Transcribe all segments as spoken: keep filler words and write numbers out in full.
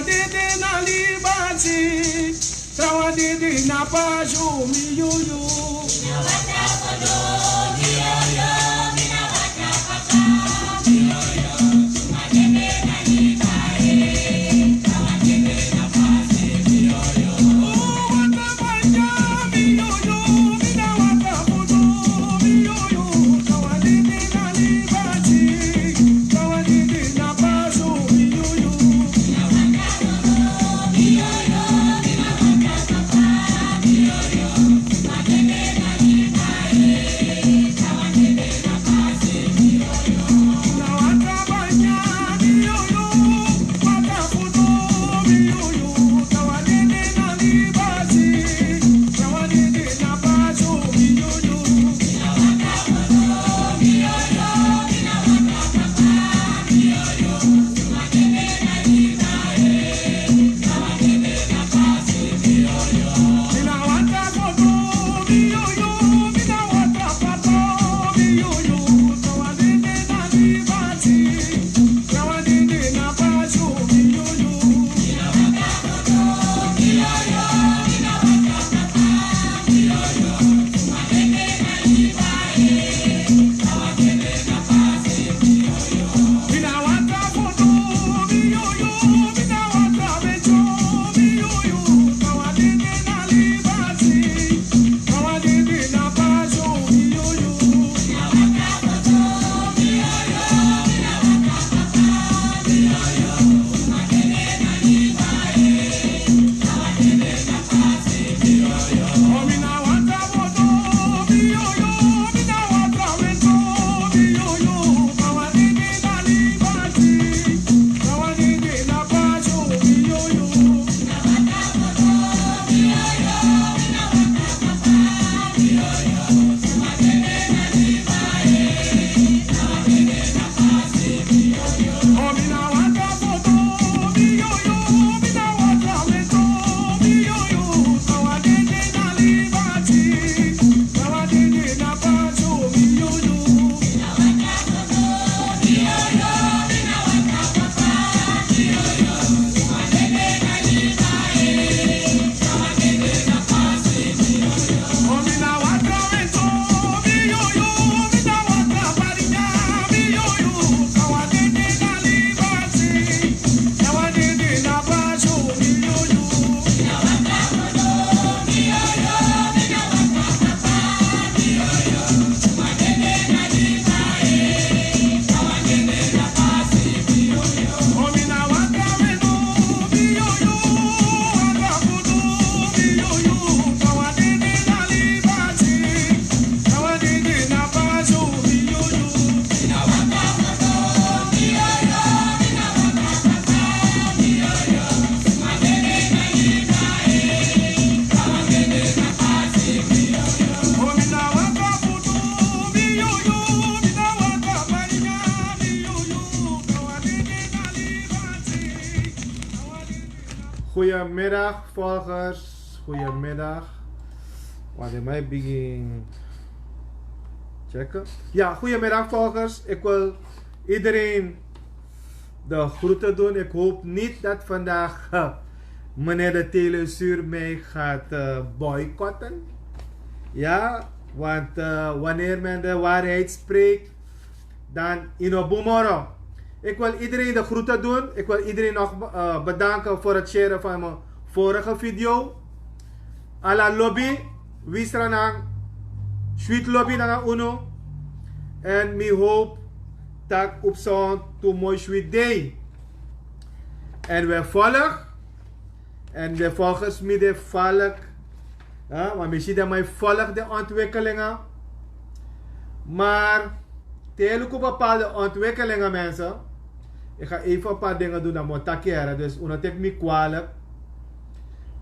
Dede na libati, trawan dede na pajo mi yuyu. Goedemiddag, volgers. Goedemiddag. Wanneer mij begin checken. Ja, goedemiddag, volgers. Ik wil iedereen de groeten doen. Ik hoop niet dat vandaag eh, meneer de Telezuur mij gaat eh, boycotten. Ja, want eh, wanneer men de waarheid spreekt, dan ino bumoro. Ik wil iedereen de groeten doen. Ik wil iedereen nog eh, bedanken voor het sharen van mijn vorige video. Ala lobby, wisranang, sweet lobby nanga unu. En mi hoop dat op zo'n to mooi sweet day. En we volg. En de volgens mi de volg. Ja, want mi si dat mi volg de ontwikkelingen. Maar te luku bepaalde ontwikkelingen, mensen. Ik ga even een paar dingen doen dan mi o taki ere. Dus unu teki mi kwalijk.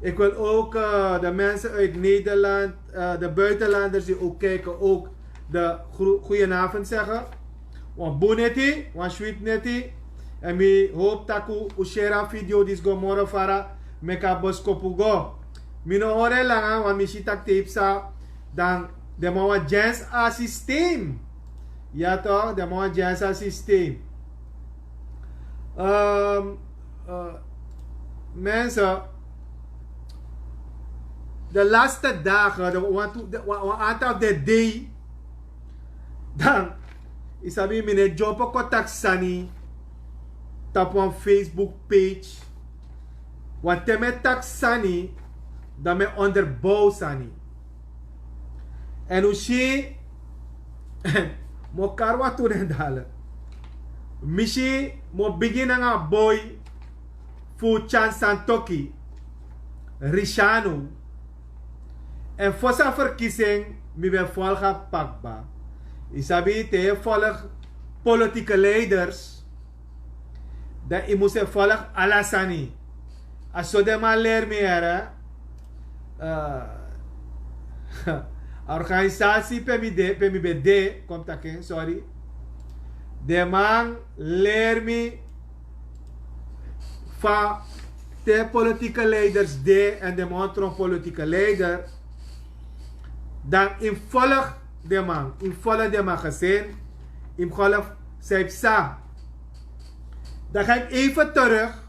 Ik wil ook eh, de mensen uit Nederland, eh, de buitenlanders die ook kijken, ook de gro- goedenavond zeggen. Wan bun neti, wan sweet neti. En mi hoop tak' un share a video disi go moro fara, meki a boskopu go. Mi no hori en langa, want mi si tak' te yu psa, dan den man wani dyansi a systeem. Ya toch, den man wani dyansi a systeem. Ehm, eh, Mensen, de laatste dagen, de, want de, want, want aantal de day, dan, isabi mine jump contact sani, tap wan Facebook page, want te me tak sani, dan me onderbouw sani. En u si, mo karwa tu den dale. Mi si, mo bigin nanga boi, fu Chan Santoki, Rishano. En fosi a verkiezing, mi ben volg a pakba. Isabi te e volg politieke leiders, dan i mus e volg ala sani. A so den man leri mi here. A organisasi pe mi de pe mi ben de kom taki en sorry. Den man leri mi fa te politieke leiders de en den man tron politieke leider. Dan in volg den man in volg den man gezin. In golf. Zij psa. Dan ga ik even terug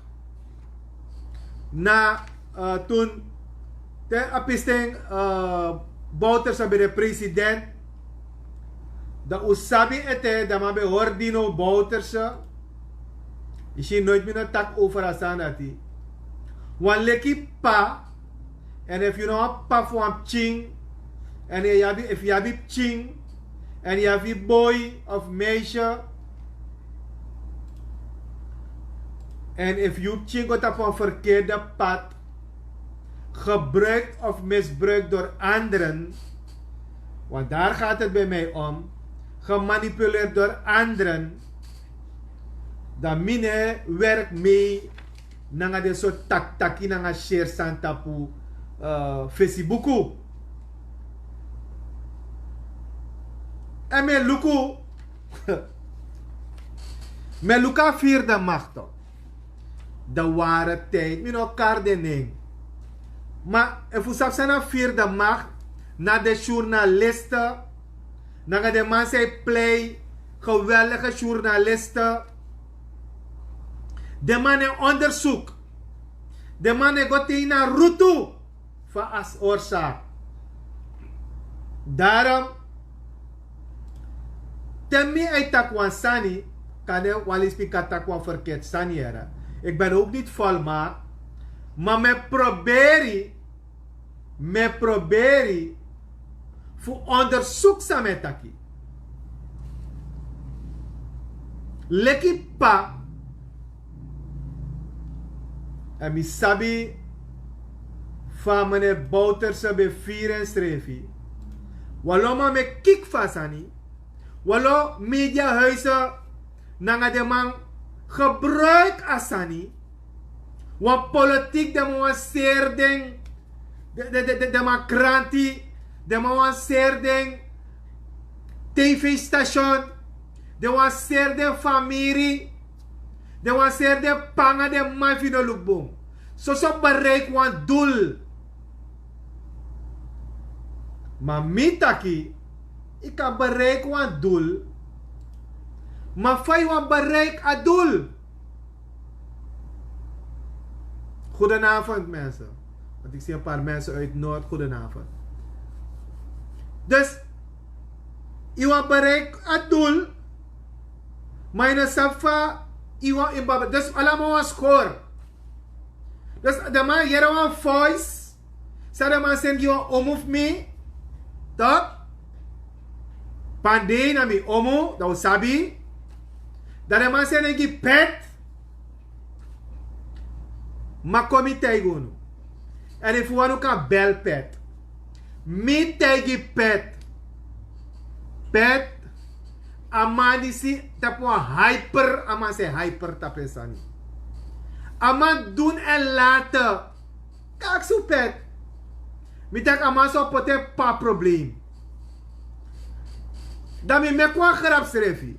na uh, toen te apisting uh, Bouterse ben de president. Dan usabi ete dan man ben hordino Bouterse. Je si nooit meer een tak over Asanati. Wan leki pa. En efu yu no wan pa fu wan pikin, en efu yu abi pikin, en yu abi boi of meisje, en efu yu pikin go tapu wan verkeerde pad, gebruikt of misbruikt door anderen, want daar gaat het bij mij om, gemanipuleerd door anderen, dan mine werk mee nanga den sortu taktaki nanga seri sani tapu fesibuku. En mi e luku, mi e luku a firi de makto. De ware tijd mi no kari den nen. Ma efu sabi san na firi de makto, na den journaliste, nanga den man san e plei, geweldige journaliste. Den man e ondersuku. Den man e go te ini a rutu fu a orsaki. Darom te mi e taki wan sani, kan den wan leisi mi kan taki wan ferketi sani yere. Iki ben ouk niti folmaki. Ma mi e proberi mi e proberi fu ondersuku san mi e taki. Leki p'pa, èn mi sabi fa mene bouterse ben firi ensrefi. Walo man mi e kiki fu a sani. Walo mediahuise nanga den man gebruiki a sani. Wan politiki den man wan seri den. Den man kranti. Den man wan seri den. Tv-station. Den wan seri den famiri. Den wan seri den panga den man fu yu no luku bun. Soso bereiki wan dul. Ma mi taki yu kan bereiki wan dul. Ma fa yu wan bereiki a dul? Goedenavond mensen. Want ik zie een paar mensen uit Noord. Goedenavond. Dus yu wan bereiki a dul. Ma yu no sabi fa yu wan in baba dus alama wan skor. Dus de man yere wan voice. San de man seni gi wan omu fu mi. Tok. Pandei na mi omu dan un sabi. Dan de man seni gi pet. Ma kon mi taigi unu. Èn efu wani un kan bel pet. Mi taigi pet. Pet. A man disi tapu wan hyper a man se hyper tapu en sani. A man dun èn late. Kaksi un pet. Mi taki a man so poti en p'pa problem. Dan mi meki wan grap srefi.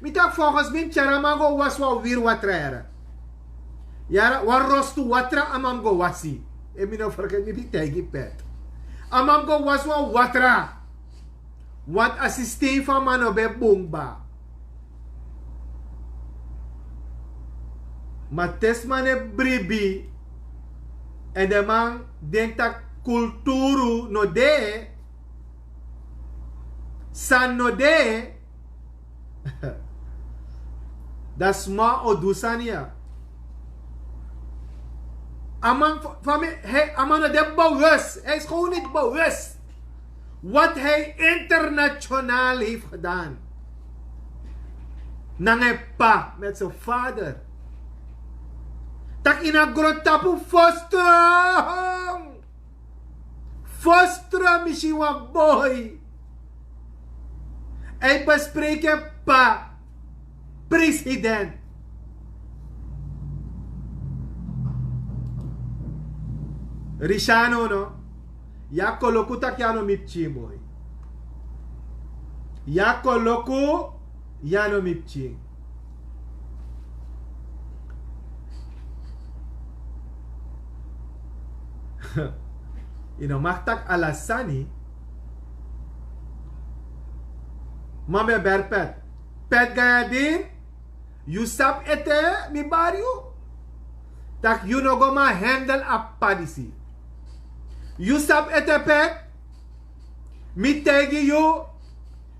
Mi taki folgens mi mi tyari a man go wasi wan wiri watra yara. Yara wan rostu watra a man go wasi. Efu mi no fergeti mi bin taigi pet. A man go wasi wan watra. Want a sistem fu a man no ben bun kba. Ma te sma no e bribi. Èn den man denki tak' kulturu no de, sani no de. Dan sma o du sani ya. A man fa mi, a man no de bewus, hij is gewoon niet bewus wat hij internationaal heeft gedaan. Nanga en pa met zijn vader. Tak' ini a grontapu fostron. Fostron mi si wan boi. Hij bespreken pa president. Rishano no. Ya koloku taki ano mi pikin boi. Ya koloku, ya no mi pikin. Yu no mag taki ala sani. Ma mi e beri Pet. Pet Gayadin, yu sabi ete mi bari yu. Tak' yu no go man handel a p'pa disi. Yu sabi ete Pet. Mi taigi yu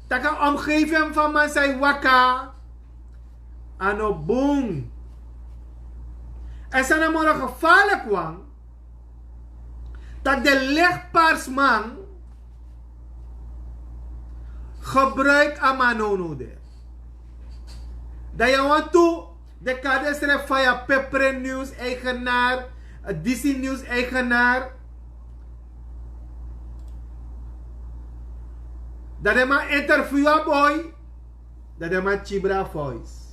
tak' a omgeving fu a man san e waka, a no bun. Èn san na moro gefarlik wan, tak' den legparsman gebruiki a man nownow de. Dan yu wantu dekade srefi fa yu a pepre news eigenaar, disi news eigenaar. Dan den man interview a boi. Dan den man kibri a voice.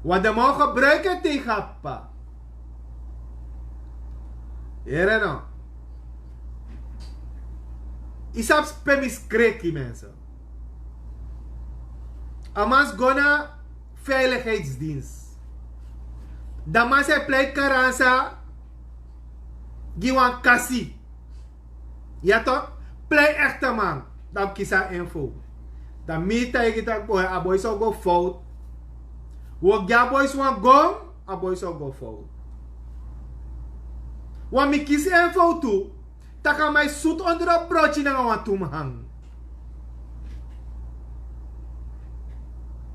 Want den man o gebruiki en tegen a p'pa. Here no. Yu sabi pe mi skreki mensen. A man si go na veiligheidsdienst. Dan man si e plei karansa gi wan kasi. Ya tok, plei ekte man. Dan kisi a info. Dan mi taigi tak' boi, a boi so go fout. Wi o gi a boi so wan gong, a boi so go fout. Wan mi kisi info tu. Tak' a man e sutu ondro broti nanga wan tu man.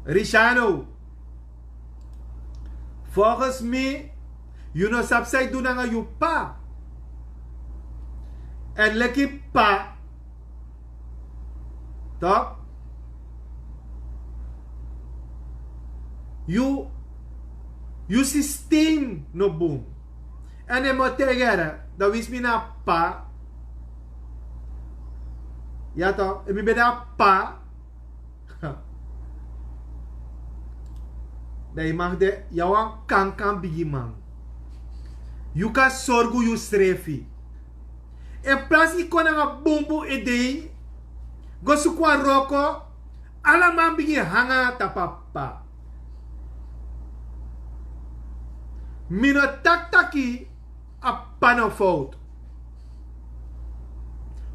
Rishano. Volgens mi, yu no sabi san yu du nanga yu p'pa. Èn leki p'pa. Tok. Yu, yu systeem no bun. Èn en mi o taigi ere, dan wisi mi na p'pa. Ya tok, efu mi ben de a p'pa. Dan yu mag de, yu a wan kankan bigiman. Yu kan sorgu yusrefi. In plaats yu kon nanga bunbun idei, go suku wan wroko, ala man bigin hanga tapu a p'pa. Mi no taki taki a p'pa no fout.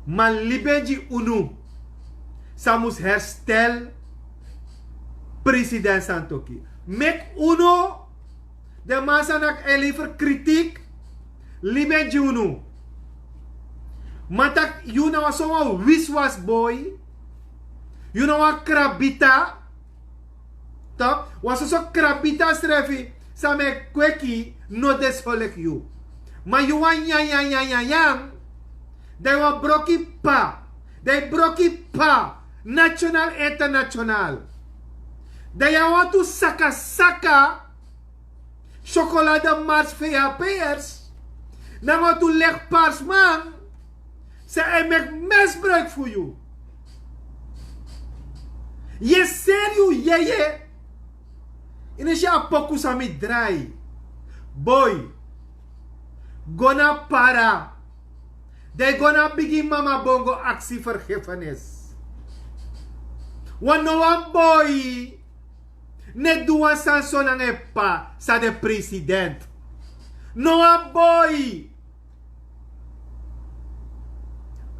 Ma libi en gi unu san mus herstel president Santoki. Meki unu, den man san naki e lever kritik, libi en gi unu. Ma tak' yu na wan so wan wiswas boi, yu na wan krabita. Tok, wan soso krabita srefi san mi e kweki no de so leki yu. Ma yu wan nyanyanyanyanyan, dan yu wan broki p'pa, dan yu broki p'pa, national international. Dan yu a wantu sakasaka, chocolade mars vap'ers, nanga wantu legparsman san e meki misbruik fu yu. Yu e seri yu yeye. Yu no si a poku san mi drai. Boi, go na para. Dan yu go na bigi mama bon go aksi vergiffenis. Wan no wan boi no e du wan sani so nanga en p'pa san de president. No wan boi.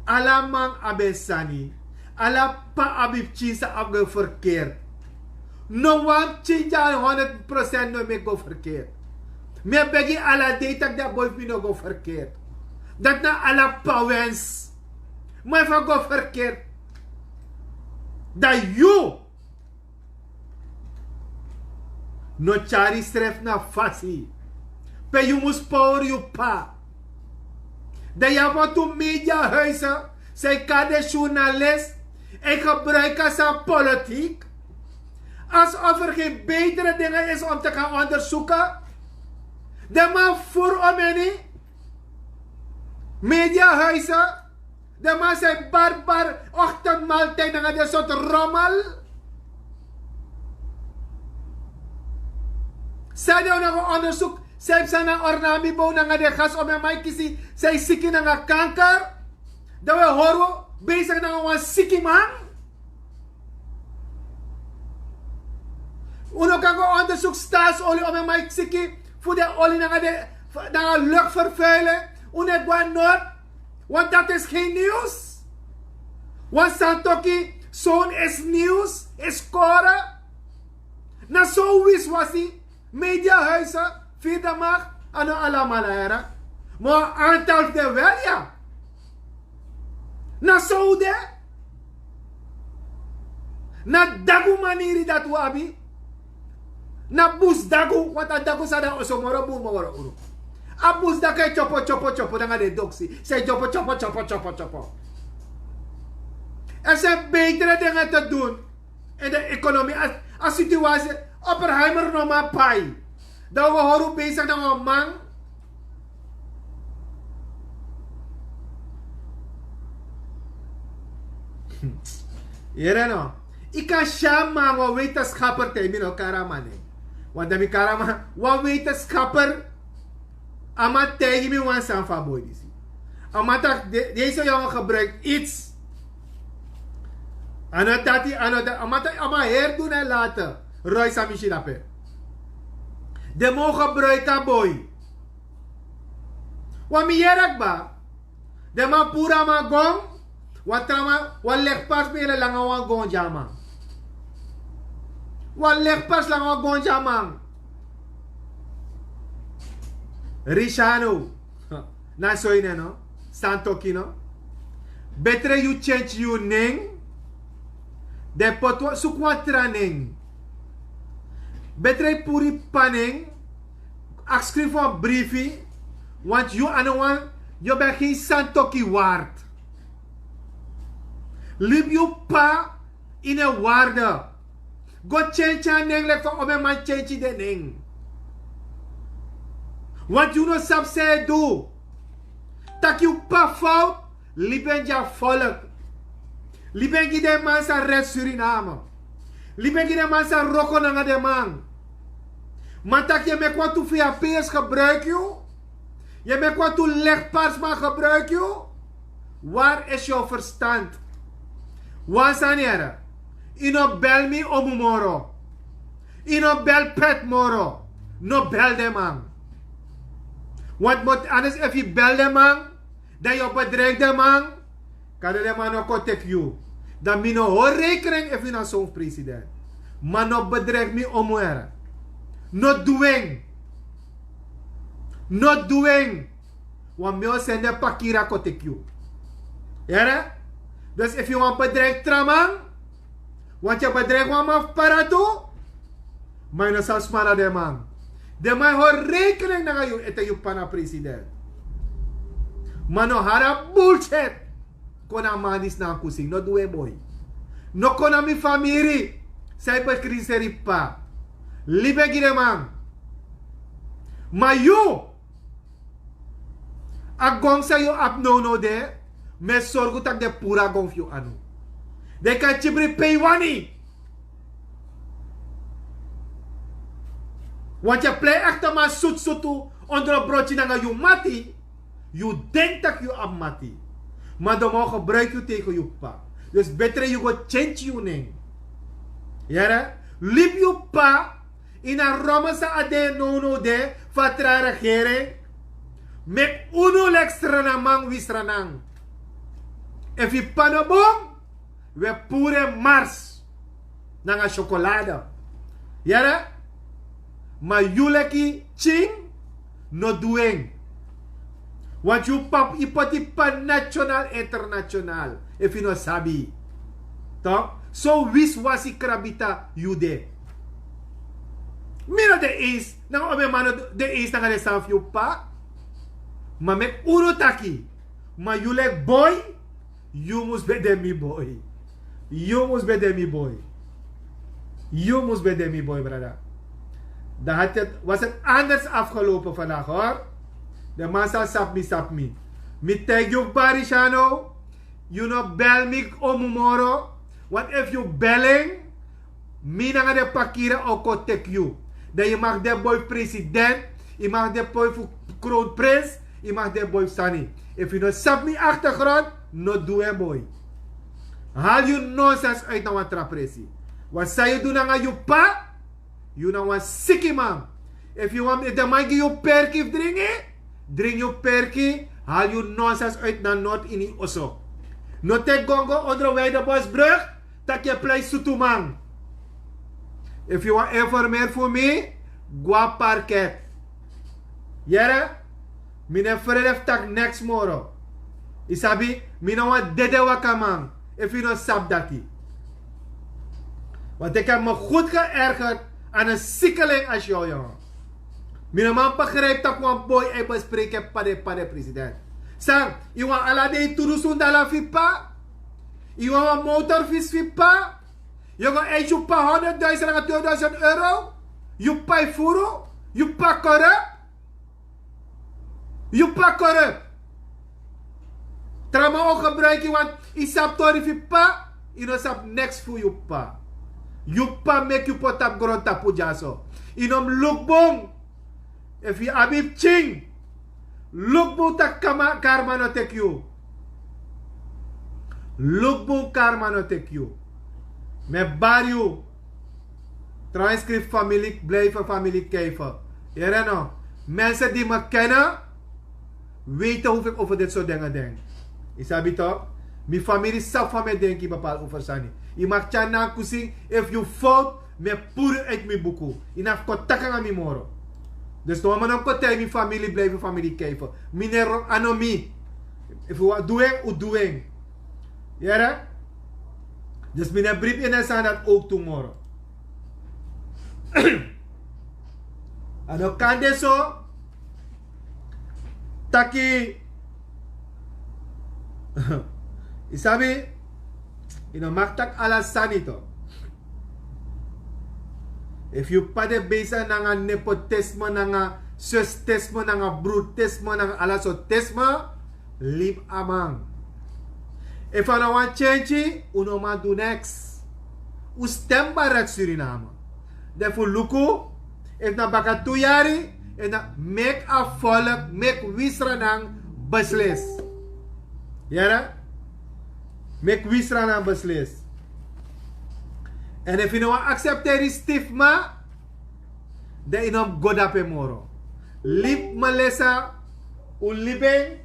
Ala man abi en sani. Ala p'pa abi pikin san abi go ferkeerd. No wan pikin dya honderd procent no e meki go ferkeerd. Mi e begi ala dei tak' den a boi fu mi no go ferkeri. Dati na ala pawens. Ma efu a go ferkeri, dan yu no tyari yusrefi na fasi pe yu mus pawru yu p'pa. Dan yu abi wantu mediahuizen san e kari den journalist e gebruiki a san politik, alsof er gen betere dingen is om te kan ondersuken. Den man furu om eni mediahuizen. Den man san e bari bari ochtendmaltijd nanga den sortu rommel. San den o nanga ondersuku san e psa na ornamibow nanga den gas omen man e kisi san e siki nanga kanker. Dan wi e hori wi besigi nanga wan siki man. Un no kan go ondersuku stasi oli omen man e siki fu den oli nanga den nanga lukferfeilen. Un no e go na nord. Want dat is geen nieuws. Want santoki zoon is nieuws, is score. Na so wiswasi mediahuizen vierde macht. Ano alamala era. Maar aantal de wel ja. Na so de na dagu maniri dat wabi. Na bus dagu want a dagu sada osomoro bun moro uru. A bus dagu e chopo chopo chopo danga de doksi se chopo chopo chopo chopo chopo. Er zijn betere dingen te doen in de economie. A situatie opperheimer no man pai. Dan we horen bezig dan een man. Yere no. Ika shaman wan wetenschapper te mi no karaman ne. Want dan mi karaman wan wetenschapper. A man taigi mi wan sani fu a boi disi. A man taki deze jongen gebruik iets. A no dati a no dati a man taki a man heri du na en late. Roi san mi si dape. Den man o gebruik a boi. Wan mi yere kba. Den man puru a man gon. Wan tra man wan legpars ben yere langa wan gon gi a man. Wan legpars langa wan gon gi a man. Rishano. Na so ini no. Santoki no. Betre yu change yu nen. Den poti wan suku wan tra nen. Betre yu puru yu p'pa nen. Aksi skrifi wan brifi. Want yu a no wan yu ben gen santoki ward. Libi yu p'pa ini en warde. Go change a nen leki fa omen man change den nen. Want yu no sabi san e du. Taki yu p'pa fout. Libi en gi a volk. Libi en gi den man san red suriname. Libi en gi den man san wroko nanga den man. Man taki yu e meki wantu fu yu a peyers gebruiki yu. Yu e meki wantu legparsman gebruiki yu. Wari esi yu o ferstand? Wan sani yere. Yu no bel mi omu moro. Yu no bel pet moro. No bel den man. Want moti anders efu yu bel den man dan yu o bedreigi den man. Kade den man no kon teki yu. Dan mi no hori rekening efu yu na son fu president. Ma no bedreigi mi omu yere. No du en. No du en. Wan mi o sende pakira kon teki yu. Yere. Dus efu yu wan bedreigi tra man, want yu bedreigi wan man fu para tu. Ma yu no sabi sma na den man. Den man e hori rekening nanga yu ete yu p'pa na president. Ma no hari a bulset. Kon na a man disi na a kusin no du en boi. No kon na mi famiri. San yu bekritiseri p'pa. Libi en gi den man. Ma yu a gon san yu abi nownow de. Mi e sorgu tak' den puru a gon fu yu anu. Den kan kibri pe yu wani. Want yu e plei ekteman sutusutu ondro broti nanga yu mati. Yu denki tak' yu abi mati. Ma den man o gebruiki yu tegen yu p'pa. Dus betre yu go change yu nen. Yere. Libi yu p'pa ini a rommel san a de nownow de fu a tra regering. Meki unu leki sranaman wi sranan. Efu yu p'pa no bun, wi e puru en mars nanga syokolade. Yere. Ma yu leki pikin No du en. Want yu pap yu poti pan national international efu yu no sabi. Tok so wis wasi krabita yu de. Mi no de eens nanga omen man no de eens nanga den sani fu yu p'pa. Ma meki unu taki ma yu leki boi. Yu mus ben de mi boi. Yu mus ben de mi boi. Yu mus ben de mi boi brada. Dan had het was het anders afgelopen vandaag hor. De man sa sap mi sap mi. Mi tijgi yu barishano. Yu no bel mi omu moro. Want efu yu bel en mi nanga den pakiri o kon teki yu. Dan yu mag de boi fu president. Yu mag de boi fu kroonprins. Yu mag de boi fu sani. Efu yu no sabi mi achtergrond no du en boi. Hali yu nonsens uit na wan tra presi. Wan san yu du nanga yu pa. Yu na wan siki man. Efu yu wan efu den man gi yu perki fu dringi dringi yu perki. Hali yu nonsens uit na nord ini oso. No teki gongo ondro wijde bosbrug. Taki e plei sutuman. Efu yu wan informeer fu mi gwa parket. Yere. Mi no e frede fu taki neks moro. Yu sabi mi no wan dede wakaman. Efu yu no sabi dati. Want ik heb me goed geërgerd aan een siekeling als jou jongen. Mi no man begrijp tak wan boy e bespreken pade pade president. San yu wan ala dei tudu sundala fu yu pa. Yu wan wan motorfiets fu yu pa. Yu go eisi yu pa honderdduizend nanga tweeduizend euro. Yu pa e furu. Yu pa corrupt. Yu pa corrupt. Tra man o gebruiki want yu sabi tori fu yu pa. Yu no sabi neks fu yu pa. Yu pa meki yu poti tapu grontapu dyaso. Yu no mus luk bun. Efu yu abi pikin luk bun tak' karma no teki yu. Luk bun karma no teki yu. Mi e bari yu. Transkrip famili blijfe famili kijfe. Here no. Mensen di mi kene weten hoefu eki over dit sort dingen denk. Yu sabi tok. Mi famili sabi fa mi e denki bepal over sani. Yu mag tyari na a kusin efu yu fout mi e puru yu uit mi buku. Yu na fu kon taki nanga mi moro. Dus no man no mus kon taigi mi famili blijfe famili kijfe. Mi no e rong a no mi. Efu wan du en un du en. Yere. Dus mi no e bribi ini en sani dati ook tu moro. A no kan de so. Taki yu sabi. Yu no mag taki ala sani to. Efu yu pa de besi nanga nepotisme nanga sustisme nanga brutisme nanga ala sortisme. Libi a man. Efu a no wani tyentyi un no man du neks. Un stem barak suriname. Den fu luku efu na baka tu yari efu na meki a volk meki wisra nan beslis. Yere. Meki wisra nan beslis. Èn efu yu no wani aksepteri stifma dan yu no mus go dape moro. Libi melissa. Un libi en.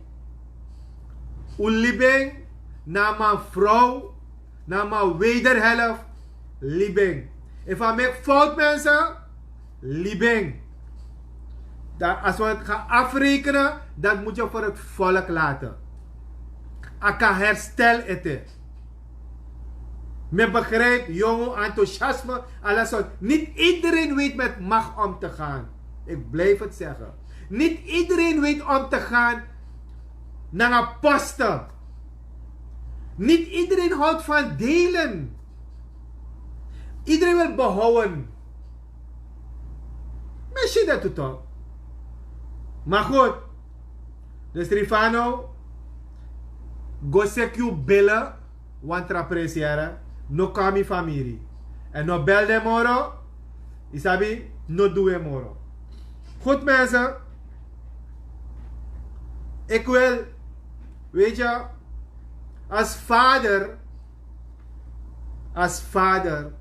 Un libi en. Na a man frow na a man wederhelf. Libi en. Efu a meki fout mense libi en. Dan as wi het ga afrekenen dat mut yu vur het volk laten. A kan herstel ete. Mi begrijp yongu enthousiasme ala sort nit iedereen weet met macht om te gaan. Ik blijf het zeggen. Nit iedereen weet om te gaan nanga posten. Nit iedereen houdt van delen. Iedereen wil behouden. Mi si dat tu tok. Maar goed. Dus rifano go seki yu bele. Wan tra presi yere. No kon na mi famiri. Èn no bel den moro. Yu sabi. No du en moro. Goed mensen. Ik wil, weet je, als vader, als vader.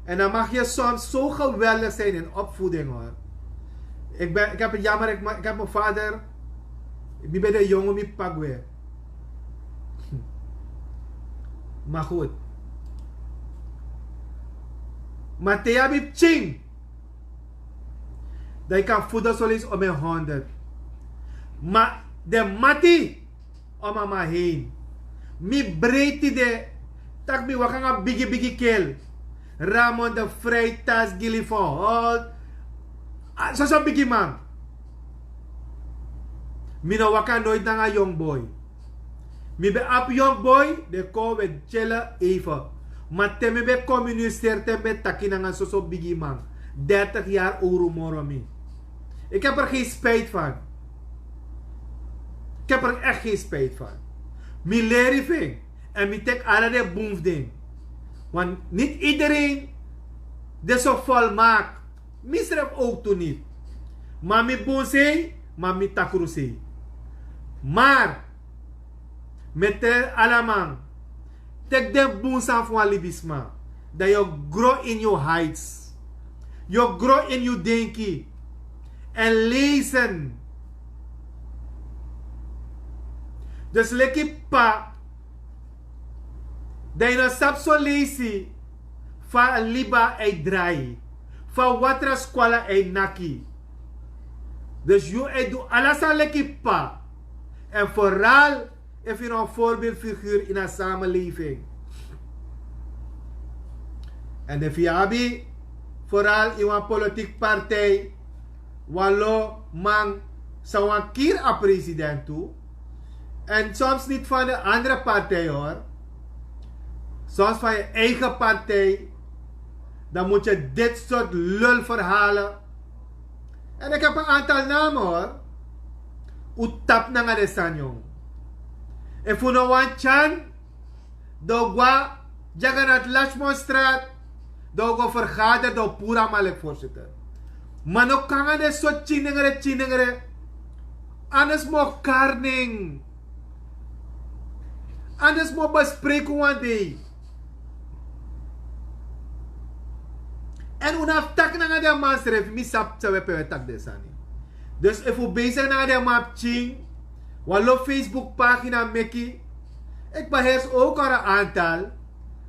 En dan mag je soms zo geweldig zijn in opvoeding hoor. Ik ben ik heb het jammer ik heb mijn vader. Mi ben de jongen mi pagwe. Maar goed. Maar te abi pikin. Dan yu kan fudo solis o men honderd. Ma den mati o mama hein. Mi breiti de tak' mi waka nanga bigi bigi kel. Ramon de freitas gili foholt. Soso bigi man. Mi no waka noit nanga yong boi. Mi ben abi yong boi de kon we tyele eife. Ma te mi ben komuniseri te mi ben taki nanga soso bigi man. Dertig yari owru moro mi. Ik heb er geen spijt van. Ik heb er echt geen spijt van. Mi leri fu en. En mi teki ala den bun fu den. Want niti idereen de so volmak. Mi srefi owtu niti. Ma mi bun sei ma mi takru sei. Mar mi e teri ala man, teki den bun sani fu wan libisma. Dan yu o gro ini yu heights. Yu o gro ini yu denki. Èn leisi en. Dus leki p'pa, dan yu no sabi son leisi fa a liba e drai, fa watra skwala e naki. Dus yu e du ala sani leki p'pa. Èn foral efu yu na wan vorbeeldfiguur ini a samelefing. Èn efu yu abi foral ini wan politiki partij wan lo man san wan kiri a president tu. Èn soms niti fan de andre partij hori. Soms fan yu eigen partij. Dan mutu yu diti sortu lulferhalen. Èn iki ebi en antal name hori. Un tapu nanga den sani yon. Efu un no wani tyan, dan un go na dyaganati lashmonstrat. Dan un go fergader dan un puru a man leki vorsiter. Ma no kon nanga den sortu tyiningre tyiningre. Anders mi o kari nen. Anders mi o bespreki un wan dei. Èn un no abi taki nanga den man srefi mi sabi san we pe we taki den sani. Dus efu un besigi nanga den man pikin, wan lo facebook pagina meki. Iki behersi owk ori a antal.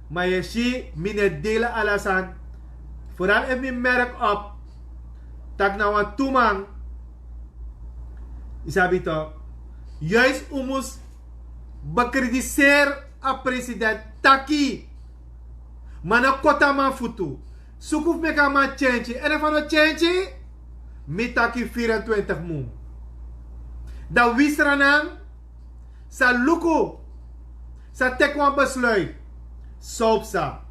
Ma yu e si mi no e dele ala sani. Foral efu mi merki op tak' na wan tu man. Yu sabi tok. Yuis un mus bekritiseri a president taki. Ma no koti a man futu. Suku fu meki a man tyentyi èn efu a no tyentyi, mi taki vierentwintig mun. Dan wi sranan sa luku, sa teki wan besluit. San un psa?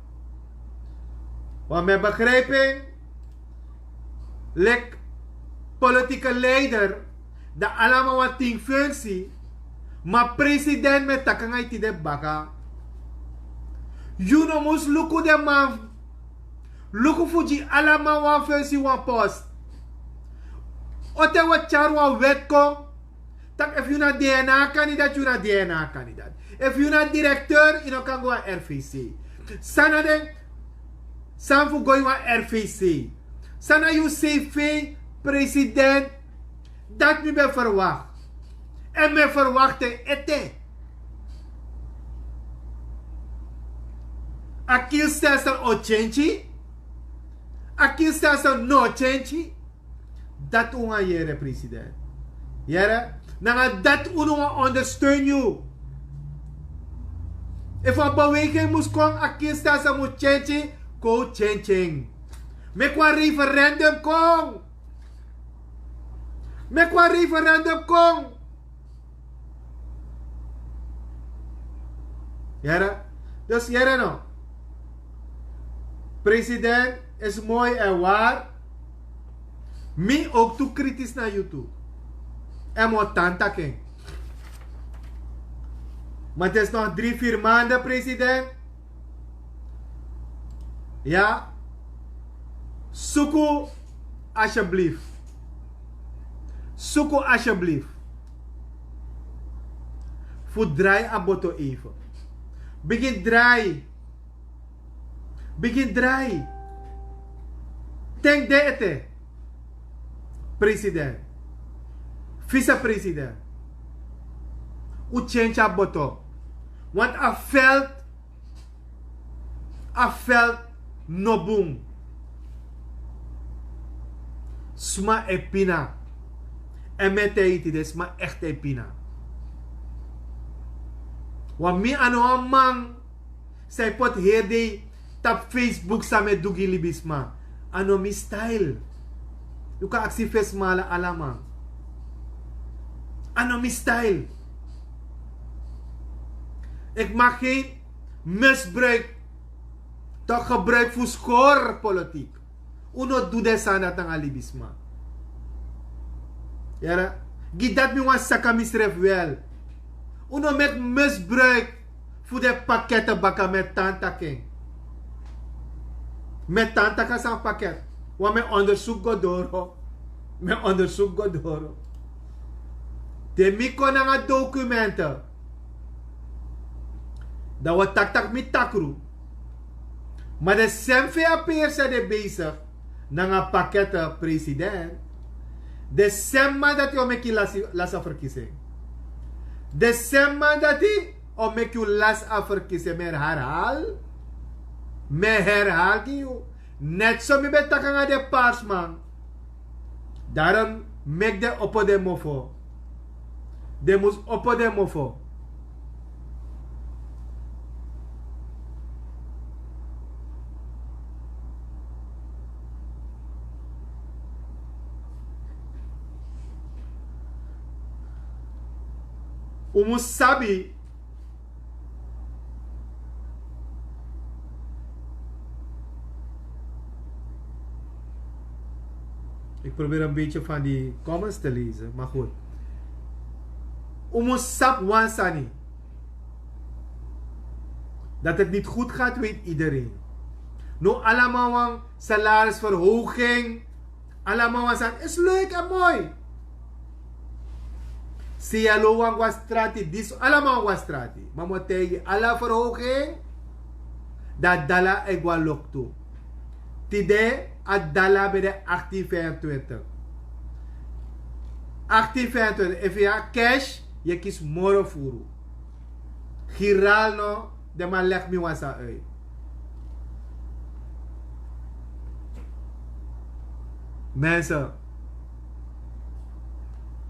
Wan mi e begripi en. Leki politike leider, dan alama wan tin funksi. Ma president mi e taki nanga yu tide baka. Yu no mus luku den man. Luku fu gi alama wan funksi wan post. Ote wi o tyari wan wet kon tak' efu yu na dna kandidat yu na dna kandidat. Efu yu na direkteur yu no kan go na rvc. San na den sani fu go ini wan rvc? San na yu cv? President, dati mi ben ferwakti. Èn mi e ferwakti en ete. A kilstelsel o tyentyi. A kilstelsel no o tyentyi. Dati un wani yere president. Yere, nanga dati unu wani ondersteun yu. Efu a beweging mus kon a kilstelsel mus tyentyi, kon tyentyi en. Meki wan referendum kon. Meki wan referendum kon. Yere. Dus yere no. President, is moi en wari. Mi owk tu kritis na yu tu. Èn mi o tan taki en. Ma disi no dri firi mande president. Ya. Suku asyeblif. Suku asyeblif fu drai a boto eife. Bigin drai. Bigin drai. Ten de ete. President, visepresident, un tyentyi a boto. Want a veld a veld no bun. Sma e pina. En mi e taigi yu tide, sma echt e pina. Wan mi a no wan man san e poti heri dei tapu Facebook san mi e du gi libisma. A no mi style. Yu kan aksi fesi man, ala man. A no mi style. Ik mag geen misbruik, toch gebruik fu skori politiek. Un no du den sani dati nanga libisma. Yere, gi dati mi wani saka misrefi wel. Un no meki misbruik fu den pakete baka. Mi e tan taki en. Mi e tan taki a sani paket. Wan mi e ondersuku go doro. Mi e ondersuku go doro. Te mi kon nanga dokumente, dan wi o taki taki mi takru. Ma den sem fu yu a persa de besigi nanga pakete president. Den sem man dati o meki yu lasi, lasi a verkiezing. Den sem man dati o meki yu lasi a verkiezing. Mi e herhaal. Mi e herhaal gi yu. Net so mi ben taki nanga den parsman. Daarom meki den opo den mofo. Den mus opo den mofo. Un mus sabi. Ik probeer een beetje van die comments te lezen, maar goed. Un mus sabi wan sani. Dat het niet goed gaat, weet iedereen. No, allemaal wan salarisverhoging. Allemaal wan sani is leuk en mooi. Si yalo wan go a strati, disi allemaal wan go a strati. Ma mi o taigi yu, ala verhoging, dan dala e go a loktu. Tide a dala ben de achttien vijfentwintig. Achttien vijfentwintig. Efu yu abi cash, yu e kisi moro furu. Giraal no, den man legi mi wan sani uit. Mensen,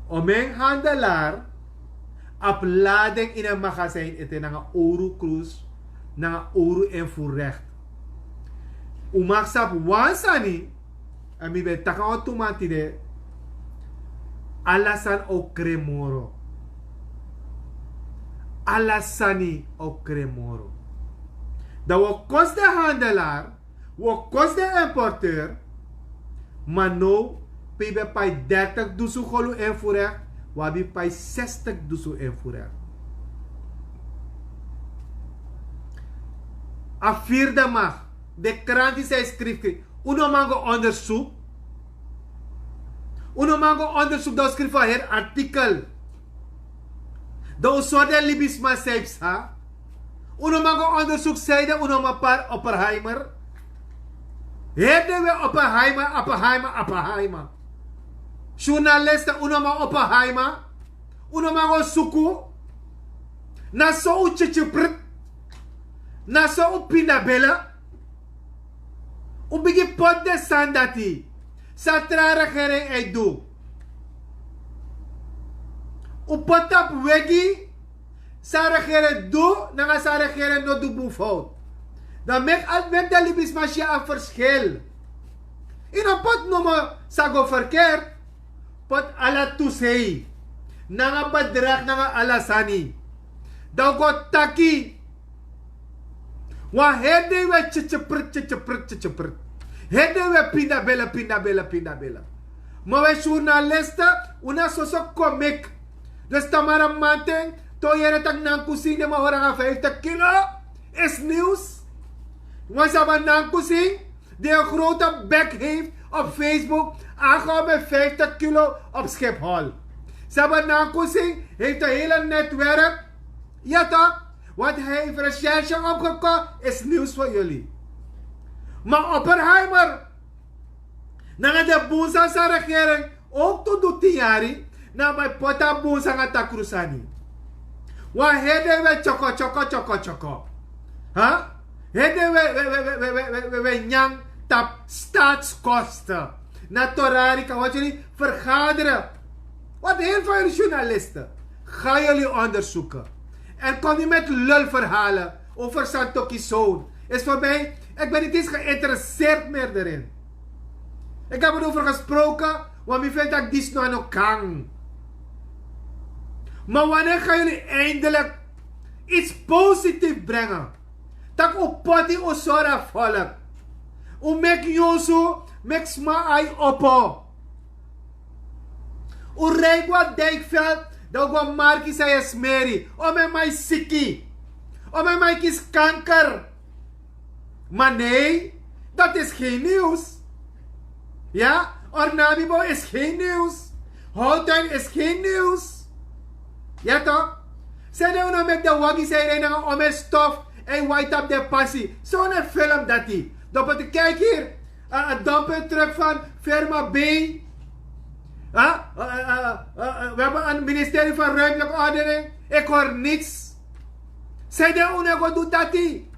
omeni handelaar abi lading ini en magazijn ete nanga owru krus, nanga owru invoerrecht. Un mag sabi wan sani. En mi ben taki nanga tu man tide. Ala sani o krin moro. Ala sani o krin moro. Dan wi o kosi den handelaar, wi o kosi den importeur. Ma now, pe yu ben pai dertig dusun golu invoerrecht, wi abi pai zestig dusun invoerrecht. A vierde mag, de kranti san e skrifi. Un no man go onderzoek. Un no man go onderzoek, dan un skrifi a heri artikel. Dan un sori den libisma san yu psa. Un no man go onderzoek, san ede un no man pari Oppenheimer. Heri dei we Oppenheimer, Oppenheimer, Oppenheimer. Journalisten, un no man Oppenheimer. Un no man go suku. Na so un tyityi prit. Na so un pindabele. Un bigin poti den sani dati san tra regering e du. Un poti tapu wegi san regering du nanga san regering no du bun fout. Dan meki al, meki den libisma si a verschil. Yu no poti nomo san go verkeerd. Poti ala tu sei nanga bedrag nanga ala sani. Dan un go taki. Wan heri dei we tyityi prit, tyityi prit, tyityi prit. Heri dei we pindabele, pindabele, pindabele. Ma we journalisten, un na soso komik. Dus tamara mamanten, te un yere taki Nankusin, den man hori nanga vijftig kilo. Is nieuws. Wan san abi Nankusin, die een grote bek heeft op Facebook, aangehouden met vijftig kilo op Schiphol. San abi Nankusin, heeft een hele netwerk. Ja toch? Want hij heeft recherche opgekocht, is nieuws voor jullie. Maar Oppenheimer, nanga den bun sani san regering ook tu du tin yari, na bai poti a bun sani nanga takru sani. Wan heri dei we tyoko, tyoko, tyoko, tyoko. Ha? Heri dei we, we, we nyan tapu staatskosten. Na Torarika, wat jullie vergaderen. Wat heel veel journalisten. Ga jullie onderzoeken. En kom niet met lulverhalen over Santoki Zoon. Is voor mij, ik ben niet eens geïnteresseerd meer erin. Ik heb erover gesproken, want mi vindt dat dit no no kan. Maar wanneer gaan jullie eindelijk iets positiefs brengen? Tak' un poti un sori a volk. Un meki nyunsu, meki sma ai opo. Un rei go na Dijkveld, dan un go na marki san yu e smeri. O, mi man e siki. O, mi man e kisi kanker. Maar nee, dat is geen nieuws. Ja, Ornamibo is geen nieuws. Houten is geen nieuws. Ja toch? Zijn er nog met de waggie zijn er nog om een stof en white up de passie? Zo'n film dat die. Dan moet ik kijken hier. Een dumper truck van firma B. Huh? We hebben een ministerie van ruimtelijke ordening. Ik hoor niks. Zij de unu go do dati.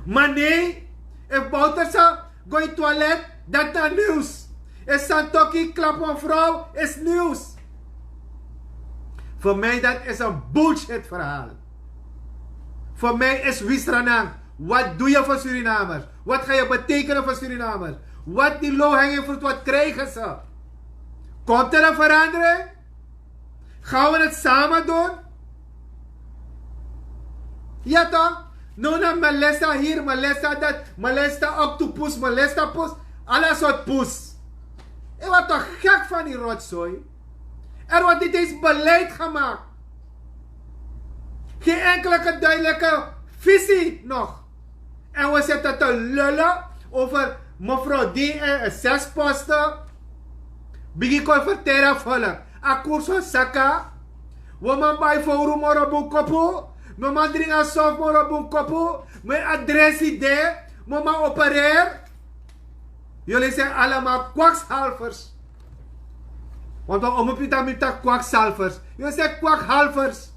Maar nee, if Bouterse go in toilet, dat na nieuws. If Santoki klap een vrouw, is nieuws. Voor mij dat is een bullshit verhaal. Voor mij is Wisranang, wat doe je voor Surinamers? Wat ga je betekenen voor Surinamers? Wat die low hanging fruit, wat krijgen ze? Komt er een verandering? Gaan we het samen doen? Ja toch? No na Melissa hier, Melissa dat, Melissa octopus, Melissa pus. Alles wat pus. En wat toch gek van die rotzooi. Er wordt niet eens beleid gemaakt. Geen enkele duidelijke visie nog. En we zitten te lullen over mevrouw D en zes posten. Bigi kon verteren volk. A kurso saka. We man bai foru moro bun kopu. We man dringa sof moro bun kopu. We adresi de. We man opereer. Jullie zijn allemaal kwakzalvers. Want we omu pita mi tak kwakzalvers. Jullie zijn kwakhalvers.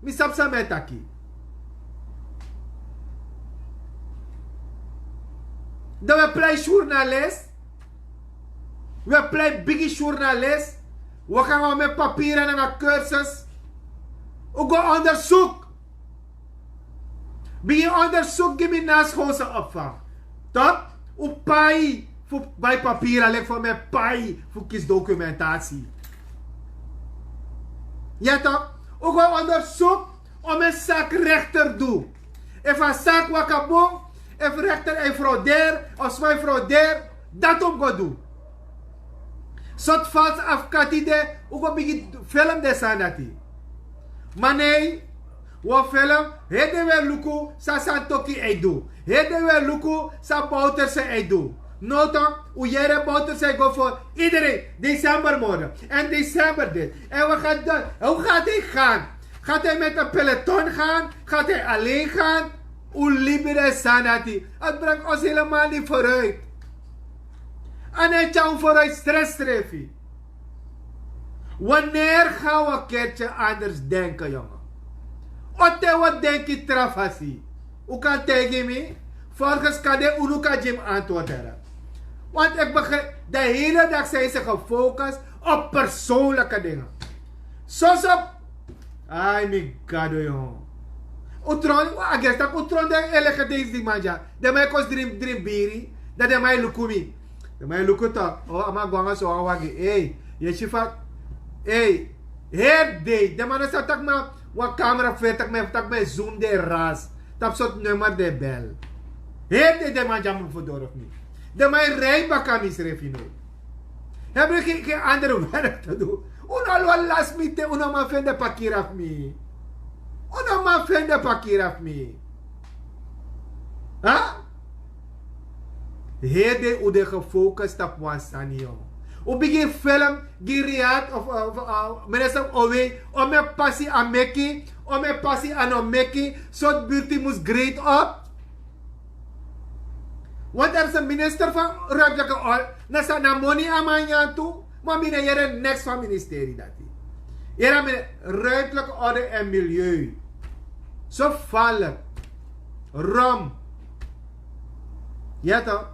Mi sabi san mi e taki. Dan we plei journalist. We plei bigi journalist. We gaan met papieren naar cursus. We go onderzoek. Bigi onderzoek gi mi na schoolse opvang. Toch? Un pai fu bai papieren, leki voor mi pai fu kisi documentatie. Ja toch? Un go onderzoek om een zaak rechter doen. Efu a zaak waka bun, efu rechter e fraudeer, of sma e fraudeer, dat un go doen. Sort vals afkati de, un go bigi film de sani dati. Maar nee, we film, hede we luku, san Santoki e doen. Hede we luku, san Bouterse e doen. No toch, un yere Bouterse e go voor iedereen. December mode. En december dit. En we gaan doen. Hoe gaat hij gaan? Gaat hij met een peloton gaan? Gaat hij alleen gaan? Un libi de sani dati. Het brengt ons helemaal niet vooruit. En het kan vooruit stress treffen. Wanneer gaan we een keertje anders denken, jongen? Ote wat denk je, Travasi? U kan tegen me. Volgens Kade Unuka Jim antwoord hebben. Want ik begrijp, de hele dag zijn ze gefocust op persoonlijke dingen. Soso. Ai, mi gado, yo. Utron, wa agesta utron den eleke deis di manja. Den mai kos dream, dream biri. Dan den mai luku mi. Den mai luku to. O, a man go nanga so wan wagi. Ei, yu e si fa. Ei, heri dei. Den man no sa taki mi na wan kamera fu taki mi, taki mi e zoom den ras. Tapu sortu nummer den e bel. Heri dei den man dyam fu doro fu mi. Den man e rei baka misrefi no. Hebben geen, geen andere werk te doen. Un no lon lasi mi te, un no man feni den pakira fu mi. Un no man feni den pakira fu mi. Ha? Heri dei un de gefocust tapu wan sani, yo. Un bigin film gi Riyad of, of, of, minister Owe, o mi e pasi a meki, o mi e pasi a no meki, sortu burti mus great op. Want er is een minister van ruimtelijke ordening. Na san, na moni a man nyan tu, maar mi no yere niks van ministerie dati. Yere mi ruimtelijke orde en milieu. Zo gevaarlijk. Rom. Ja toch?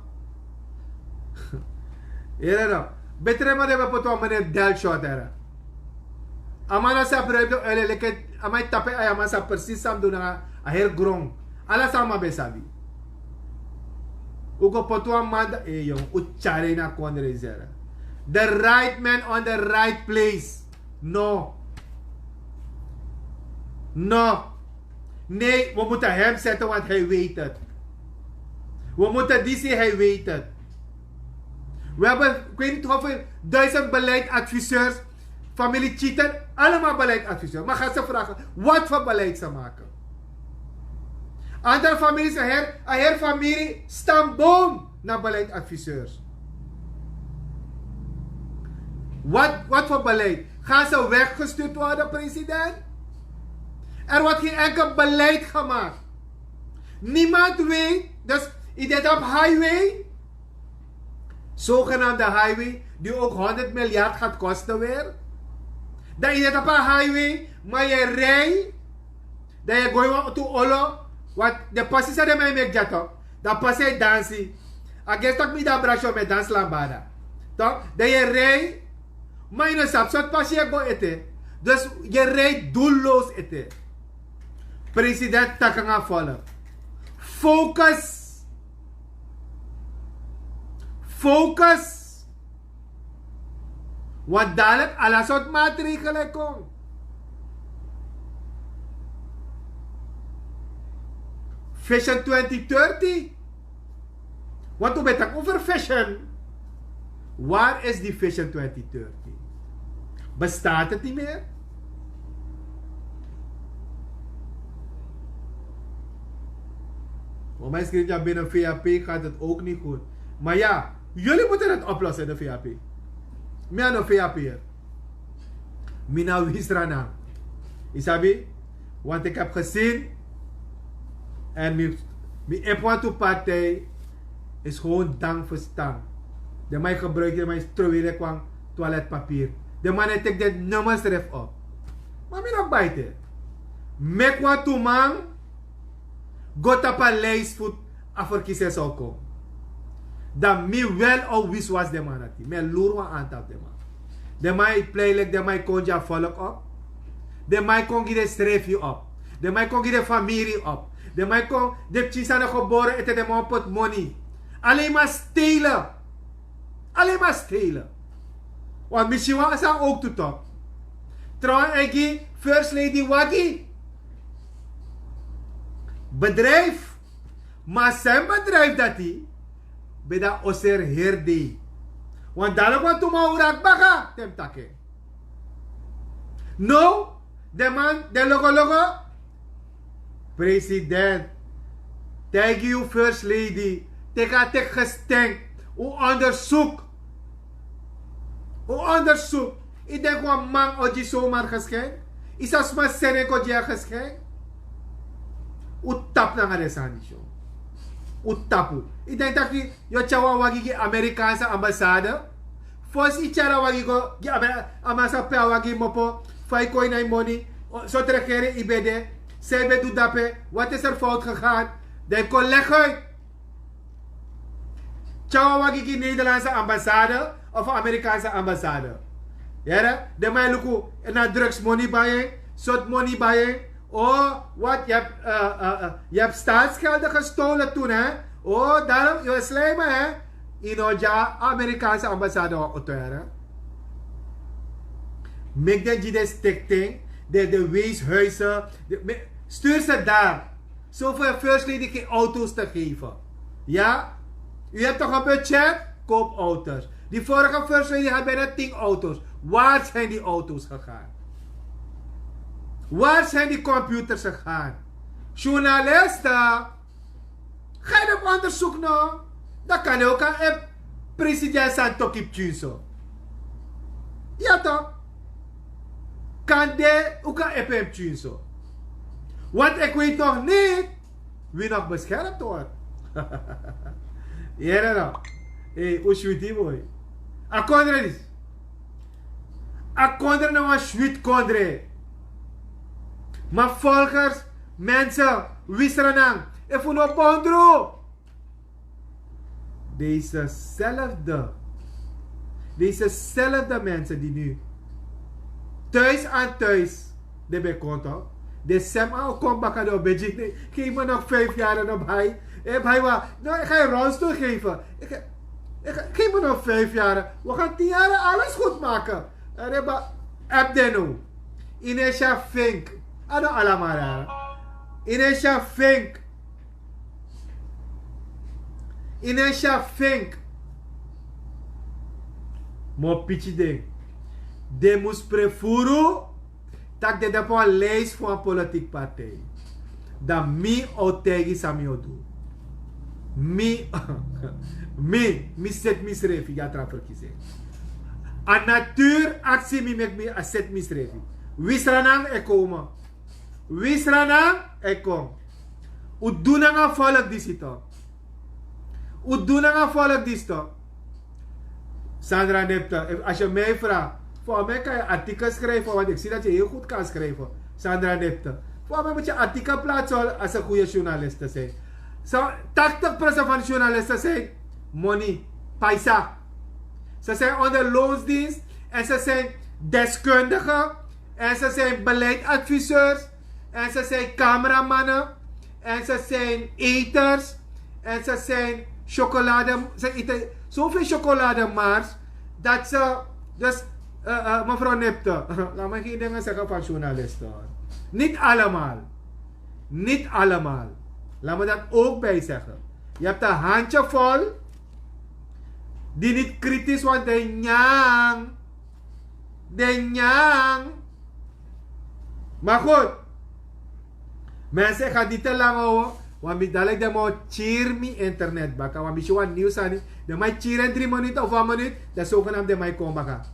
Here no. Betre man de ben poti wan meneer Del Short here. A man no sabi ruibi den oil leki a man e tapu en ai, a man sabi precies san mus du nanga a heri gron. Ala san a man ben sabi. Un go poti wan man dan e yon un tyari en ini a kondre seri. The right man on the right place. No. No. Nee, we moeten hem zetten, want hij weet het. We moeten die zien, hij weet het. We hebben, ik weet niet hoeveel duizend beleidsadviseurs, familie Cheater, allemaal beleidsadviseurs. Maar ga ze vragen wat voor beleid ze maken. Andere families, een her, een her familie stamboom naar beleidsadviseurs. Wat, wat voor beleid? Gaan ze weggestuurd worden, president? Er wordt geen enkel beleid gemaakt. Niemand weet, dus je dit op highway, zogenaamde highway, die ook honderd miljard gaat kosten weer. Dan je dit op een highway, maar je rijdt, dan je gooi wan tu olo, want de pasi sa de mij mek jato, dan pasi dansi. A gesta mi dan brasho met dans lambada. Toch? Dan je rijdt, maar je no sabi sort pasi e go ete. Dus je rijdt doelloos ete. President taki nanga volk. Focus. Focus. Want dadelijk ala sort maatregelen e kon. Vision twenty thirty. Want un ben taki over vision. Waar is die vision twenty thirty? Bestaat het niet meer? Mama is skrift, ja, binnen V H P gaat het ook niet goed. Maar ja, jullie moeten het oplossen in de V H P. Meer dan V H P hier. Mi na wisra na. Isabi, want ik heb gezien en mi, mi ep wan tu partij is gewoon dank verstaan. De man gebruik, de man is trowere kwang toiletpapier. De man e tek de nummers ref op. Maar mi no baite. Mek wan tu man go tapa lijst fu a verkiezers zou kon. Dan mi wel o wis was de man ati. Mi e luru wan aantal de man. De man e plei leki de man e kon gi a volk op. De man e kon gi de srefi op. De man e kon gi de famiri op. De man e kon de pikin san no gebore ete de man o poti moni. Alleen maar stelen. Alleen maar stelen. Want mi si wan san ook tu top. Trouwens e gi first lady wagi. Bedrijf. Maar zijn bedrijf dati ben dan oser heri dei. Want dan wan tu man wrak baka te mi taki en. No, den man, den logo logo. President, taigi yu first lady, teki a teki gesten. Un onderzoek. Un onderzoek. Yu denki wan man o gi zomaar geschenk? Yu sabi sma seni en kon gi en geschenk? Un tapu nanga den sani so. Un tapu. Yu denki taki yu o tyari wan wagi gi Amerikaanse ambassade? Fosi yu tyari a wagi go gi Amerika, a man sa pe a wagi mopo. Fa yu kon ini a yu moni? Sortu regering yu ben de? San yu ben du dape? Wat is er fout gegaan? Dan yu kon legi uit. Tyari wan wagi gi Nederlandse ambassade of Amerikaanse ambassade. Yere, den man e luku, na drugs moni bai en, sort moni bai en. O, wat, yu habi, eh, eh, eh, yu habi staatsgelden gestolen toen, hè? O, daarom yu e slijmen, hè? Yu no gi a Amerikaanse ambassade wan oto, yere. Meki den gi den stichting, de, de weeshuizen, de, me-, stuur ze daar. Zo voor first lady geen auto's te geven. Ja? U hebt toch een budget? Koop auto's. Die vorige first lady had bijna tien auto's. Waar zijn die auto's gegaan? Waar zijn die computers gegaan? Journalisten, ga je op onderzoek, no? Dan kan je ook aan president Santoki Pchunso. Ja toch? Kan de ook aan F M Pchunso. Want ik weet nog niet wie nog beschermd wordt. Yere no. Hey, un switi boy. A kondre disi. A kondre na wan switi kondre. Maar volgers, mensen, wisra nan. Efu no bondru. Dezezelfde Dezezelfde mensen die nu thuis aan thuis, de bekonto, de sem a o kon baka de obedjini. Geef me nog vijf jaren op hij. Heb hij wat? Nou, ik ga je rolstoel geven. Ik, ik, geef me nog vijf jaren. We gaan tien jaren alles goed maken. Reba, heb de no. Inesha Fink. Ano alamara. Inesha Fink. Inesha Fink. Mo pichi den. Den mus prefuru tak' den de op wan lijst fu wan politiek partij. Dan mi o taigi san mi o du. Mi, mi, mi seti misrefi gi a tra verkiezing. A natuur aksi mi meki mi a seti misrefi. Wi sranan e kon. Wi sranan e kon. Un du nanga folk disi to. Un du nanga folk disi to. Sandra Nipte, als je mij vraagt, voor mij kan je artikels schrijven, want ik zie dat je heel goed kan schrijven. Sandra Nipte, voor mij moet je artikelplaatsen als een goede journalist te zijn. Zo, tachtig procent van de journalisten zijn money, paisa. Ze zijn onder loonsdienst en ze zijn deskundigen en ze zijn beleidsadviseurs en ze zijn cameramannen en ze zijn eters en ze zijn chocolade. Ze eten zoveel chocolademars dat ze, dus, eh, eh, mevrouw Nipte, laat me geen dingen zeggen van journalisten, hoor. Niet allemaal. Niet allemaal. Laat me dat ook bij zeggen. Je hebt een handjevol die niet kritisch, want de nyang, de nyang. Maar goed, mensen, ik ga niet te lang houden. Want mi dadelijk de mo cheer mi internet baka. Want mi si wan nieuws aan. De man cheer en drie minuten of een minuut. De zogenaamde man kon baka.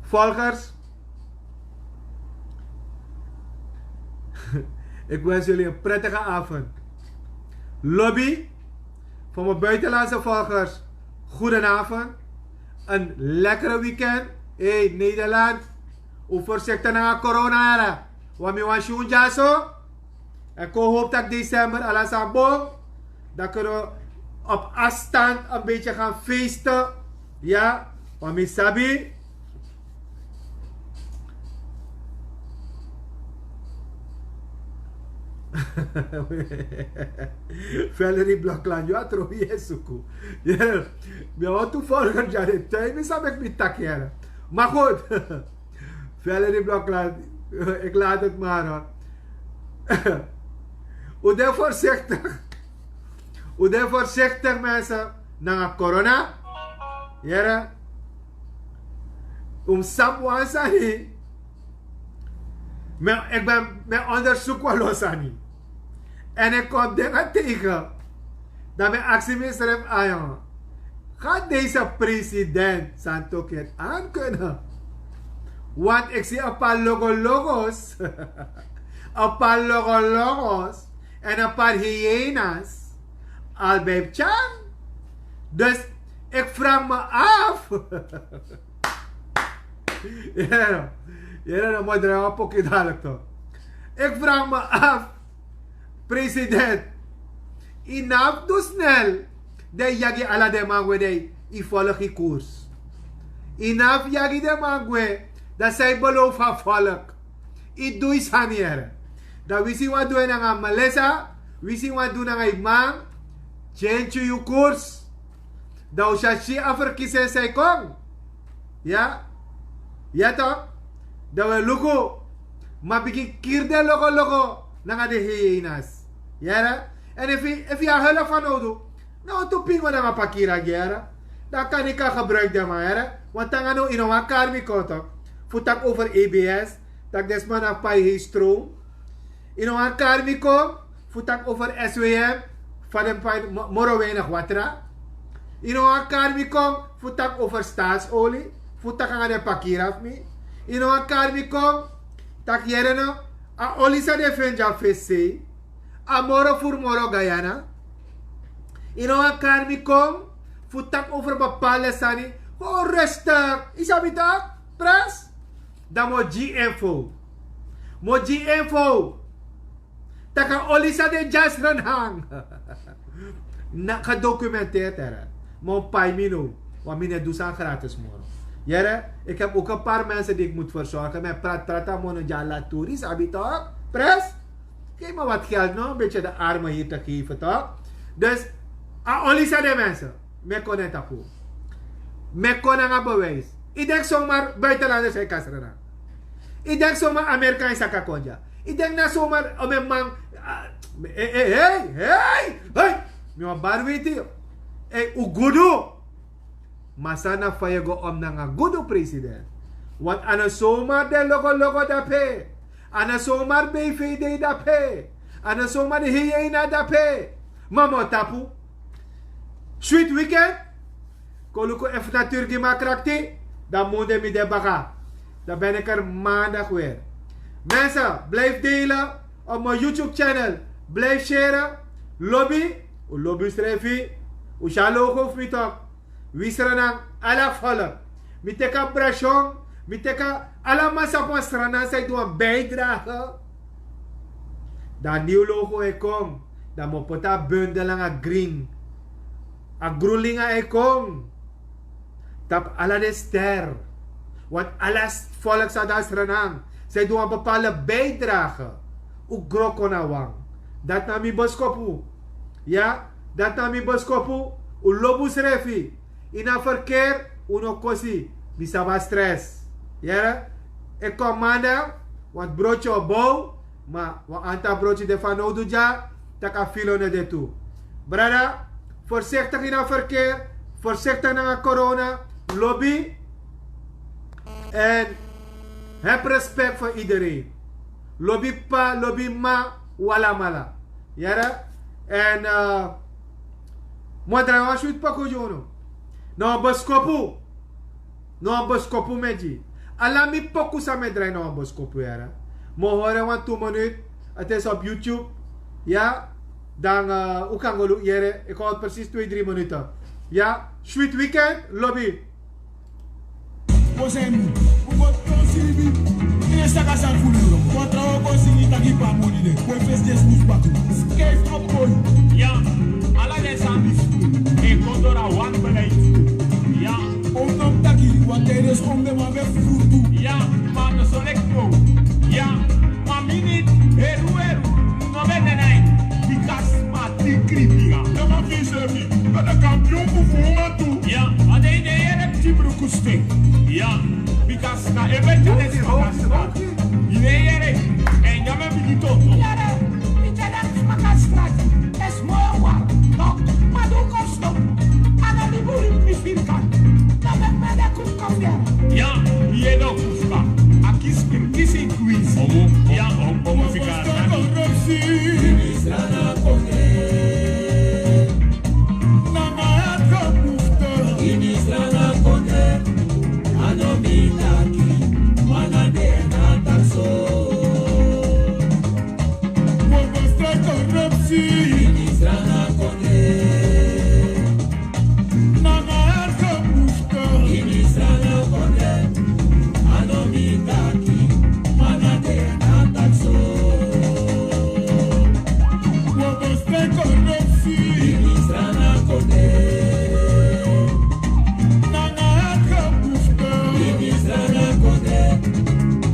Volgers, ik wens jullie een prettige avond. Lobby, voor mijn buitenlandse volgers, goedenavond. Een lekkere weekend. Hey Nederland, un voorzichtig na corona era. Wami wan shun jaso. En kon hoop dat december alles aan bom. Dan kunnen we op afstand een beetje gaan feesten. Ja, want mi sabi. Valerie Blokland, yu a trobi e suku. Yeah. Mi a want to volgen jare tuin, mi sabi ik mi taki here. Maar goed. Valerie Blokland, ik laat het maar, hoor. Un de voorzichtig. Un de voorzichtig, mensen. Nanga corona. Yere. Un sabi wan sani. Mi, ik ben, mi onderzoek wan lo sani. En ik kom dingen tegen. Dan mi aksi misrefi: Gaat deze president Santokhi het aankunnen? Want ik zie een paar logologo's, een paar logologo's en een paar hyena's al bij Tjan. Dus ik vraag me af. Ja, ja, dan moet er een pokje dadelijk toch. Ik vraag me af, president, yu no abi du snel. Dan yu yagi ala den man gwe, dan yu folg yu koers. Yu no abi yagi den man gwe, dan san yu belofu a folk. Yu du yu sani here. Dan wi si wan du nanga Melissa, wi si wan du nanga yu man. Change yu koers. Dan un sa si a verkiezing san e kon. Ya. Ya toch. Dan un e luku. Ma bigin kiri den logologo nanga den hyena's. Yere. En efu, efu yu a hulp fanowdu, na un tu pingo nanga pakira gi here. Dan kan yu kan gebruik den man here. Want nanga now yu no wani kari mi kon toch. Fu taki over E B S, taki den sma no abi pai hei stroom. Yu no wani kari mi kon fu taki over S W M, fa den pai mo-, moro weinig watra. Yu no wani kari mi kon fu taki over Staatsolie, fu taki nanga den pakira fu mi. Yu no wani kari mi kon taki yere no, a oli san den feni a fesi sei, a moro furu moro Guyana. Yu no wani kari mi kon fu taki over bepaalde sani. Gewoon rustig. Yu sabi toch, Pres? Dan mi o gi info. Mi o gi info. Taki a oli san de dyaso na hang. Na gedocumenteerd, here. Mi o pai mi no. Want mi no e du sani gratis moro. Here, ik heb ook een paar mensen die ik moet verzorgen. Mi e pratprati a mono dya, laat toerist abi toch. Pres. Geef me wat geld, no, een beetje de armen hier te geven toch. Dus a oli san de, mensen. Mi e kon na en tapu. Mi e kon nanga bewijs. Yu denki somar buitenlanders e kasra na? Yu denki somar Amerika e saka kon dya? Yu denki na somar, o, mi man. Hei, hei, hei, hei. Mi wani bari weti. Hei, un gudu. Ma san na fa yu e go om nanga gudu president? Want a no somar den logo logo dape. A no somar B V D dape. A no somar den hyena dape. Ma mi o tapu. Sweet weekend. Kon luku efu natuur gi mi a krakti. Dan munde mi de baka. Dan ben ik er maandag weer. Mensen, blijf delen op mijn YouTube channel. Blijf share. Lobi. Un lobi unsrefi. Un si a logo fu mi toch. Wi Sranan, ala volk. Mi teki a brashon. Mi teki a ala man san fu Sranan san e du wan bijdrage. Dan a nieuw logo e kon. Dan mi o poti a bundel nanga green. A GroenLinks e kon. Tapu ala den ster. Want ala volk san de na Sranan san e du wan bepaalde bijdrage. Un gro kon na wan. Dati na mi boskopu. Ya, dati na mi boskopu. Un lobi unsrefi. Ini a verkeer, un no kosi. Mi sabi a stress. Yere? E kon maandag, want broodje o bow. Ma wan antal broodje de fanowdu dya. Taki a filo no de tu. Brada, voorzichtig ini a verkeer. Voorzichtig nanga corona. Lobi. En heb respect voor iedereen. Lobi p'pa, lobi m'ma, un alamala. Yere? En, eh, mi o drai wan switi poku gi unu. Na wan boskopu. Na wan boskopu mi e gi. Ala mi poku san mi e drai na wan boskopu, yere. Mi o hori en wan tu minut. Het is op YouTube. Ya. Dan, eh, un kan go luku, yere. Ik hou het precies twee, drie minuten. Ya. Sweet weekend. Lobi. Wan sani, un go tron sribi. Ini saka sani fu lolo. Wan trawan go singi taki pe a moni de. Boi fesi den smusu baka. Skeif op boi. Ya, ala den sani disi e kon doro a wan beleid. Ya. Omdan taki wan tijdens om den man ben fufuru tu. Ya, ma a no so leki now. Ya, ma mi niti, heru heru no ben de na ini. Bika sma dikri bigi. Den man firi srefi. A de kampion fu fu uman tu. Ya, a de yu no e yere pikin bruku stek. Ya, bika na eventuele sma kan strati. Yu no e yere, èn nyan mi e bigin tonton. Yere, mi teki den sma kan strati. Esi moi wan. No, ma di un kon sidon, a no libi un libi mi firi kan. No meki mi ede kufu kon yere. Ya, mi ede kufu kon. A kisi, kisi. Kwis. Omo, ya, omo, omo fika nani. Korupsi. Ini Sranan kondre. Nanga a kapufu. Ini Sranan kondre. A no mi taki. Wan na de na taki so. Wan na strati korupsi. Ini Sranan kondre. Nanga a kapufu. Ini Sranan kondre, a no mi taki, ma na den e taki so. Wan na strati korupsi. Ini Sranan kondre. Nanga a kapufu. Ini Sranan kondre,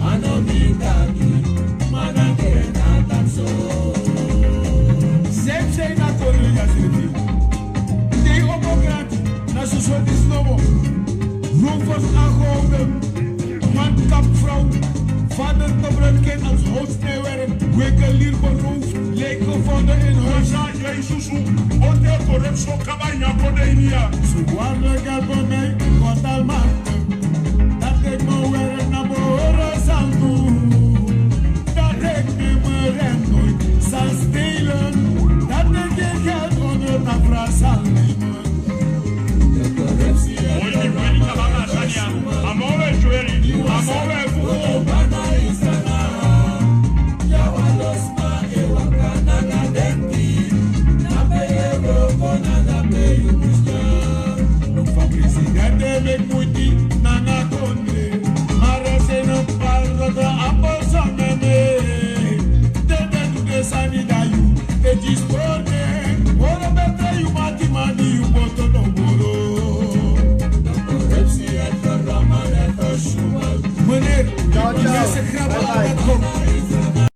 a no mi taki, ma na den e taki so. Same same na kondre ya srefi. Dei opo grati, na soso disi nomo. Rovers aangehouden. Man, kap, vrouw. Vader te bruid kind als houtsnijwerk. Winkelier beroofd. Lijk gevonden in huis. Masa, Jezus, o te korupsi kaba ini a kondre ini ya. Ze waarlijk hebben mij God almachtig. Dat ik mijn werk naar behoren zal doen. Dat ik nimmer en nooit zal stelen. Dat ik geen geld onder tafel zal nemen. Oye, mi kweli kabanga sani ya. A moo we sweri, a moo we fufu. Presidente meki muiti nanga kondre. Ciao, ciao. Bye, bye.